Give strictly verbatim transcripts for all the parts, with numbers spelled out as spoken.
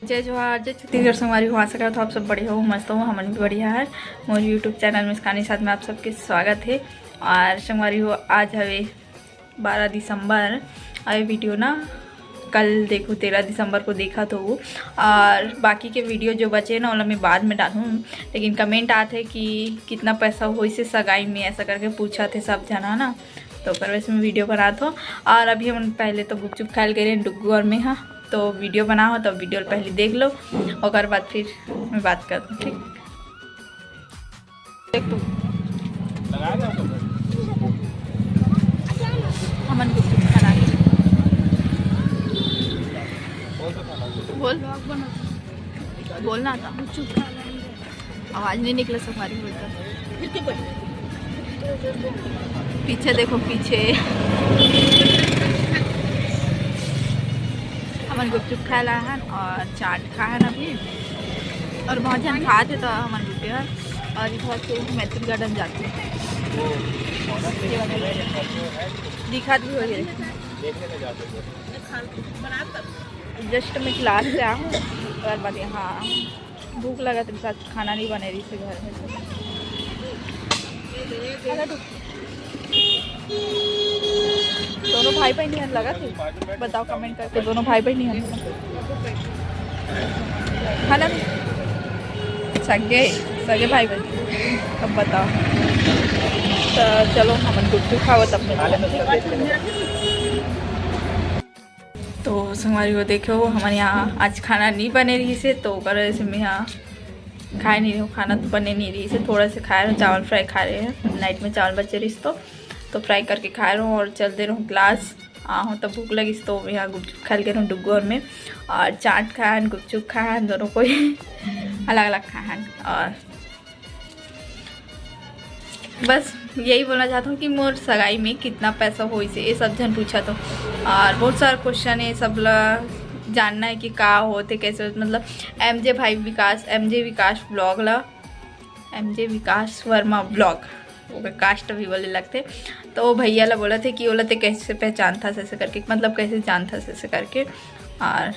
जय जोहार, जय छत्तीसगढ़ संगवारी हो। आशा करत हो आप सब बढ़िया हो, मस्त हो। हमन भी बढ़िया है। मोर YouTube चैनल मुस्कानी साथ में आप सबके स्वागत है। और संगवारी हो, आज हवे बारह दिसंबर। और ये वीडियो ना कल देखो, तेरह दिसंबर को देखा तो वो, और बाकी के वीडियो जो बचे ना, ओला मैं बाद में डालूँ। लेकिन कमेंट आते कि कितना पैसा होइसे सगाई में, ऐसा करके पूछा थे सब जना ना, तो ओकर वजह से मैं वीडियो बनात हो। और अभी हम पहले तो गुपचुप खाए गए रहे डुग्गू और मैं, हाँ, तो वीडियो बना हो तो वीडियो पहले देख लो, ओकर बाद फिर मैं बात करता हूँ, ठीक? देख तू। हमन गुपचुप खाना है। बोल। बोलना था। आवाज नहीं निकला, सफारी बोलता। पीछे देखो, पीछे। हमन गुपचुप खाए ला हन और चाट खाए हन अभी। और बहुत जन खात हे तो हमन रुके हन। और इधर से मैत्री गार्डन जाते हैं। दिखात भी हो गए। जस्ट मैं क्लास से आऊँ, ओकर बाद यहाँ आऊँ। भूख लगत रहिस, आज खाना नहीं बने रहिस घर में। दोनों भाई बहन निहन लगत हे, बताओ कमेंट करके, दोनों भाई बहन निहन है ना? सगे, सगे भाई बहन। अब बताओ, तो चलो हमन गुपचुप खावत अपने। तो संगवारी हो, देखो, हमर यहाँ आज खाना नहीं बने रहिस हे, तो ओकर वजह से मैं यहाँ खाए नहीं रही हूँ। खाना तो बने नहीं रहिस हे, थोड़ा से खाए रहे हूँ, चावल फ्राई खा रहे हैं, नाइट में चावल बचे रहिस तो, तो फ्राई करके खाए रहे हूँ और चल दे रहे हूँ क्लास। आ हूँ तो भूख लगिस, तो यहाँ गुपचुप खाए गे रहे हूँ डुग्गू और मैं, और चाट खाए हन, गुपचुप खाए हन, दोनों कोई अलग अलग खाए हन। और बस यही बोलना चाहता हूँ कि मोर सगाई में कितना पैसा होइस हे, ये सब झन पूछा तो। और बहुत सारा क्वेश्चन है, सब ला जानना है कि का होते, कैसे होते, मतलब एमजे भाई विकास, एमजे विकास ब्लॉग ला, एमजे विकास वर्मा ब्लॉग, ओकर कास्ट भी बोले लगते। तो वो भैया ला बोलत हे कि ओला ते कैसे पहचानथस ऐसे करके, मतलब कैसे जानथस ऐसे करके। और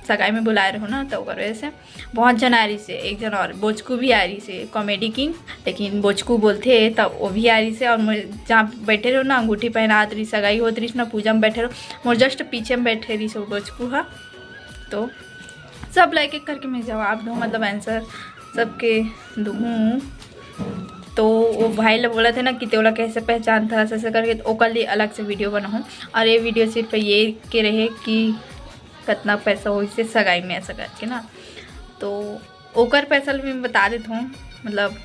सगाई में बुलाए रहो ना, तो ओकर वजह से बहुत जन आ रहिस हे, एक जन और बोचकू भी आ रहिस हे, कॉमेडी किंग, लेकिन बोचकू बोलथे, तब वो भी आ रहिस हे। और मैं जहाँ बैठे रहो ना, अंगूठी पहनात रहिस, सगाई होत रहिस ना, पूजा में बैठे रहो, मोर जस्ट पीछे में बैठे रहिस वो बोचकू हा। तो सब ला एक एक करके मैं जवाब दूँ, मतलब आंसर सबके दूँ। तो वो भाई ला बोलत हे ना कि ते ओला कैसे पहचानथस ऐसे करके, तो ओकर लिए अलग से वीडियो बनाऊँ। और ये वीडियो सिर्फ ये के रहे कि कितना पैसा होइस हे सगाई में ऐसा करके ना। तो ओकर पैसा ल मैं बता देत हूँ, मतलब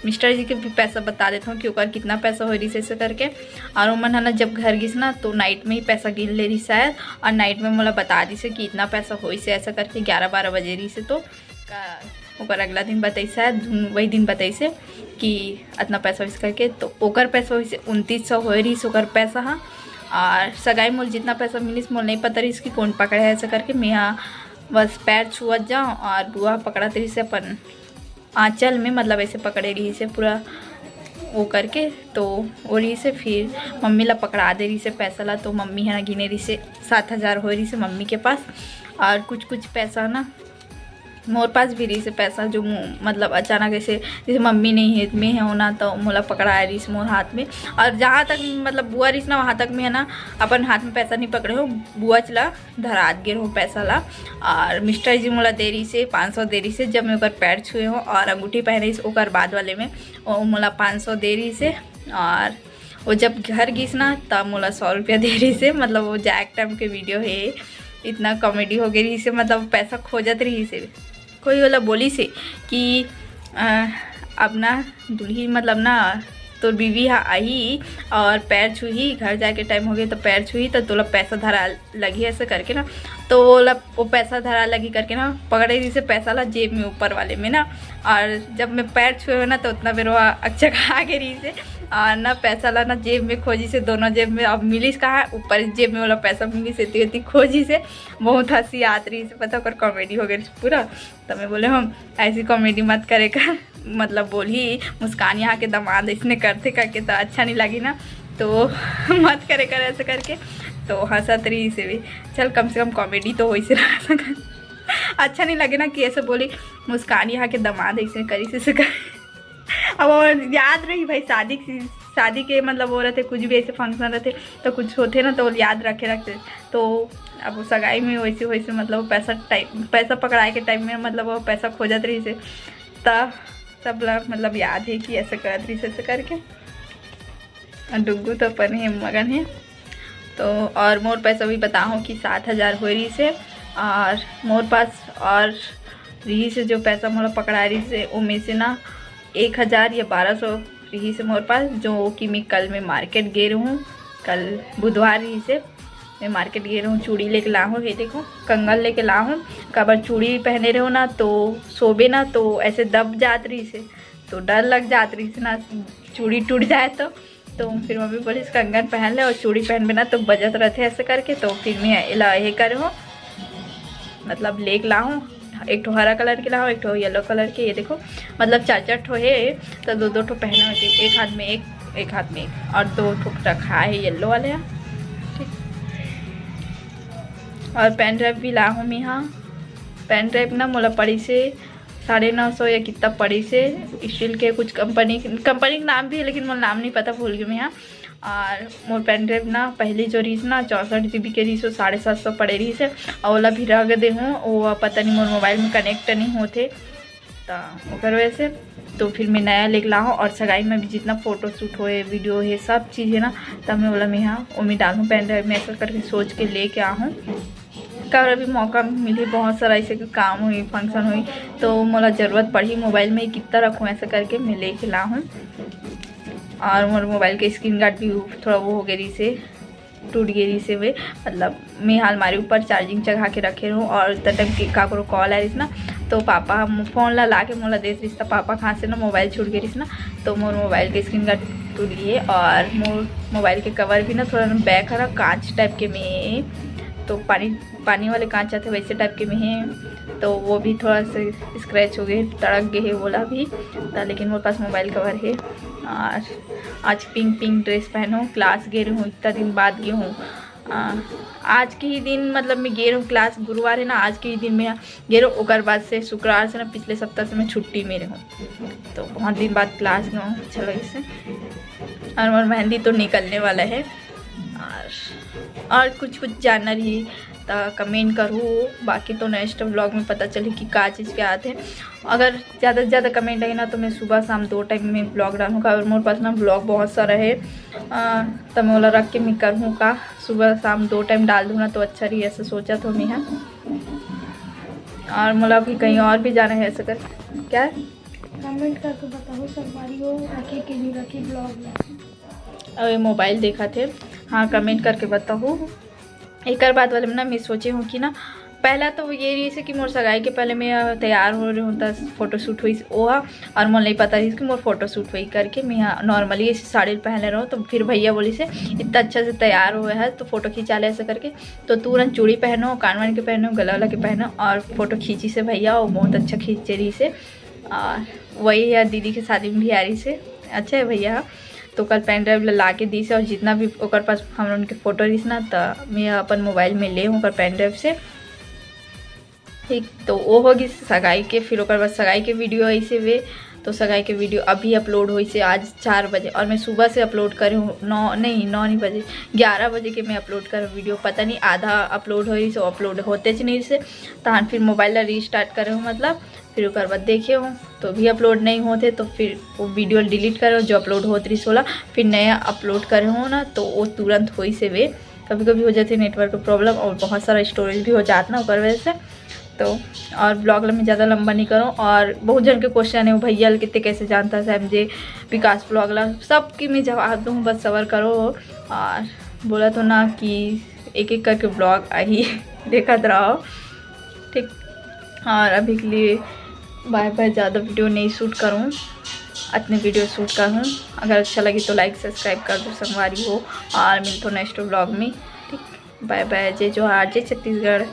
मिस्टर जी के भी पैसा बता देत हूँ कि ओकर कितना पैसा होए रहिस ऐसे करके। और ओमन ह ना जब घर गिस ना, तो नाइट में ही पैसा गिन ले रहिस शायद, और नाइट में मोला बता दिस हे कि इतना पैसा होइस हे ऐसा करके, ग्यारह बारह बजे रहिस हे। तो का ओकर अगला दिन बताइस शायद, वही दिन बताइस हे कि इतना पैसा होइस करके। तो ओकर पैसा होइस हे उनतीस सौ होए रहिस ओकर पैसा हा। और सगाई मोला जितना पैसा मिलिस, मोला नहीं पता रहिस कि कौन पकड़े हे ऐसा करके। मैं हा बस पैर छुअत जाऊँ और बुआ पकड़त रहिस हे अपन आँचल में, मतलब ऐसे पकड़े रहिस हे पूरा वो करके। तो वो रहिस हे, फिर मम्मी ला पकड़ा दे रहिस हे पैसा ला। तो मम्मी है ना गिने रहिस हे, सात हज़ार होए रहिस हे मम्मी के पास। और कुछ कुछ पैसा ना मोर पास भी रहिस हे पैसा, जो मु-, मतलब अचानक ऐसे, जैसे मम्मी नहीं है, मैं हूँ ना, तो मोला पकड़ाए रहिस मोर हाथ में। और जहाँ तक मतलब बुआ रहिस ना, वहाँ तक मैं है ना अपन हाथ में पैसा नहीं पकड़े हूँ, बुआ च ला धरात गे रहूँ पैसा ला। और मिस्टर जी मोला दे रहिस हे, पाँच सौ दे रहिस हे, जब मैं ओकर पैर छुए हूँ और अंगूठी पहने रहिस ओकर बाद वाले में, वो मोला पाँच सौ दे रहिस हे। और वो जब घर गिस ना, तब मोला सौ रुपया दे रहिस हे। मतलब वो जाए टाइम के वीडियो हे, इतना कॉमेडी हो गए रहिस हे, मतलब पैसा खोजत रहिस हे। कोई ओला बोलिस हे कि अ, अब ना दुल्ही मतलब ना तोर बीवी हा आही और पैर छुही, घर जाके टाइम हो गए तो पैर छुही तो तोला पैसा धरा लगी ऐसे करके ना। तो ओला वो पैसा धरा लगी करके ना पकड़े रहिस हे पैसा ला जेब में ऊपर वाले में ना। और जब मैं पैर छुए ना, तो उतना बेर वो अकचका गे रहिस हे और ना पैसा ला ना जेब में खोजिस हे, दोनों जेब में। अब मिलिस कहाँ, ऊपर जेब में ओला पैसा मिलिस हे, एती ओती खोजिस हे। बहुत हंसी आत रहिस हे, पता ओकर कॉमेडी हो गए पूरा। तो मैं बोले, हम ऐसी कॉमेडी मत करे कर, मतलब बोली, मुस्कान यहाँ के दामाद इसने करते करके तो अच्छा नहीं लगी ना, तो मत करे कर ऐसे करके। तो हंसत रहिस हे भी, चल कम से कम कॉमेडी तो होइस रहा सका। अच्छा नहीं लगे ना कि ऐसे बोली, "मुस्कान यहाँ के दामाद ऐसे करिस, ऐसे कर।" अब वो याद रही भाई, शादी की, शादी के मतलब वो रहते, कुछ भी ऐसे function रहते तो कुछ होते ना तो वो याद रखे रखते। तो अब वो सगाई में वैसे वैसे मतलब पैसा टाइम, पैसा पकड़ाए के टाइम में मतलब वो पैसा खोजत रहिसे, त सब ला मतलब याद है कि ऐसे करत रहिसे, ऐसे करके। और डुग्गू तो अपन ही मगन है। तो और मोर पैसा भी बताओ कि सात हजार हो रहिसे, और मोर पास और रहिसे जो पैसा मोला पकड़ा रहिसे, ओमे से ना एक हजार या बारह सौ रहिसे मोर पास, जो कि मैं कल में market गे रहूँ, कल बुधवार रहिसे, मैं market गे रहूँ, चूड़ी लेके लाहूँ, ये देखो कंगन लेके लाहूँ। काबर चूड़ी पहने रहो ना तो सोबे ना तो ऐसे दब जात रहिसे, तो डर लग जात रहिसे ना चूड़ी टूट जाए तो। तो फिर मम्मी बोलिस, "कंगन पहन ले और चूड़ी पहनबे ना तो बजत रहते," ऐसे करके। तो फिर मैं एला ये करे हो, मतलब लेके लाहूँ, एक ठो हरा colour के लाहूँ, एक ठो yellow colour के। ये देखो, मतलब चार चार ठो है तो दो दो ठो पहने होते, एक हाथ में एक, एक हाथ में एक, और दो ठो रखा है yellow वाले। ठीक, और pen drive भी लाहूँ मैं। हाँ, pen drive ना मोला पड़िसे साढ़े नौ सौ या कितना पड़िसे। Steel के कुछ company, company के नाम भी है लेकिन मोला नाम नहीं पता, भूल गई मैं। हाँ, और मोर pen drive ना पहली जो रहिस ना चौसठ जी बी के रहिस, वो साढ़े सात सौ पड़े रहिसे, और ओला भी रख दे हूँ। वो पता नहीं मोर mobile में connect नहीं होते, तो ओकर वजह से। तो फिर मैं नया लेके लाहूँ, और सगाई में भी जितना photo shoot होए, video है, सब चीज़ है ना, तब मैं ओला मैं हाँ ओमे डालूँ pen drive में, ऐसा करके सोच के लेके आहूँ। काबर अभी मौका मिली, बहुत सारा ऐसे के काम हुई, function हुई, तो मोला जरूरत पड़ी mobile में कितना रखूँ, ऐसा करके मैं लेके लाहूँ। और मोर mobile के screen guard भी थोड़ा वो हो गई रहिसे, टूट गई रहिसे वे, मतलब मैं अलमारी ऊपर charging चढ़ा के रखे रहूँ, और उतना टाइम के काकरो call आए रहिस ना, तो पापा हम phone ला ला के मोला देत रहिस, त पापा कहाँ से ना mobile छूट गई रहिस ना, तो मोर mobile के screen guard टूट गई है। और मोर mobile के cover भी ना थोड़ा ना back है ना कांच type के में, तो पानी, पानी वाले कांच आते वैसे type के में है, तो वो भी थोड़ा सा scratch हो गए, तड़क गए है बोला भी, त लेकिन मोर पास mobile cover है। और आज pink pink dress पहनूँ, class गे रहूँ, इतना दिन बाद गे हूँ। आ, आज के ही दिन मतलब मैं गे रहूँ class, गुरुवार है ना, आज के ही दिन मैं गे रहूँ। ओकर बाद से शुक्रवार से ना, पिछले सप्ताह से मैं छुट्टी में रहूँ, तो बहुत दिन बाद class गे हूँ, अच्छा लगे से। और मोर मेहंदी तो निकलने वाला है। और, और कुछ कुछ जानना रही तो comment करूँ, बाकी तो next vlog में पता चली कि का चीज़ के आते हैं। अगर ज़्यादा से ज़्यादा comment आई ना, तो मैं सुबह शाम दो time में vlog डालूँ का, और मोर पास ना vlog बहुत सारा है, आ, तो मैं ओला रख के मैं करूँ का, सुबह शाम दो time डाल दूँ ना, तो अच्छा रही, ऐसा सोचा तो मैं है। और मोला भी कहीं और भी जाना है, ऐसा कर क्या है? Comment करके बताओ संगवारी हो, रखे कि नहीं रखे vlog में। अरे mobile देखा थे, हाँ, comment करके बताओ। एकर बाद वाले में ना मैं सोचे हूँ कि ना, पहला तो ये रहिसे कि मोर सगाई के पहले मैं तैयार हो रहे हूँ, त photo shoot हुई ओहा, और मोला नहीं पता रहिस कि मोर photo shoot हुई करके। मैं यहाँ normally ऐसे साड़ी पहने रहूँ, तो फिर भैया बोलिसे, "इतना अच्छा से तैयार हुआ है तो photo खिंचा ले," ऐसे करके। तो तुरंत चूड़ी पहनो, कान वान के पहनो, गला वाला के पहनो, और photo खींचिसे भैया, वो बहुत अच्छा खींचे रहिसे। और वही है, दीदी के शादी में भी आ रहिसे, अच्छा है भैया। तो कल pen drive ला, ला के दीसे, और जितना भी ओकर पास हम लोगन के photo रहिस ना, त मैं अपन mobile में ले हूँ ओकर pen drive से। ठीक, तो वो हो गई सगाई के। फिर ओकर बाद सगाई के video ऐसे वे, तो सगाई के video अभी upload होइसे आज चार बजे, और मैं सुबह से upload करे हूँ, नौ नहीं, नौ नहीं बजे, ग्यारह बजे के मैं upload कर video। पता नहीं आधा upload होइसे, upload होते च नहीं से, तहन फिर mobile ला restart करे हूँ, मतलब फिर ओकर बाद देखे हूँ तो भी upload नहीं होते, तो फिर वो video delete करे हूँ जो upload होत रहिस ओला, फिर नया upload करे हूँ ना, तो वो तुरंत होइसे वे। कभी कभी हो जाते network problem, और बहुत सारा storage भी हो जात ना ओकर वजह से। तो और vlog ला मैं ज़्यादा लंबा नहीं करूँ। और बहुत जन के question है, "वो भैया ल कितने कैसे जानता है एम जे विकास vlog ला?" सबके मैं जवाब दूँ, बस सबर करो। और बोला तो ना कि एक एक करके vlog आही, देखत रहो। ठीक, और अभी के लिए bye bye, ज़्यादा video नहीं shoot करूँ, अतने video shoot करूँ। अगर अच्छा लगे तो like subscribe कर दो संगवारी हो, और मिलतो next vlog में। ठीक, bye bye, जय जोहार, जय छत्तीसगढ़।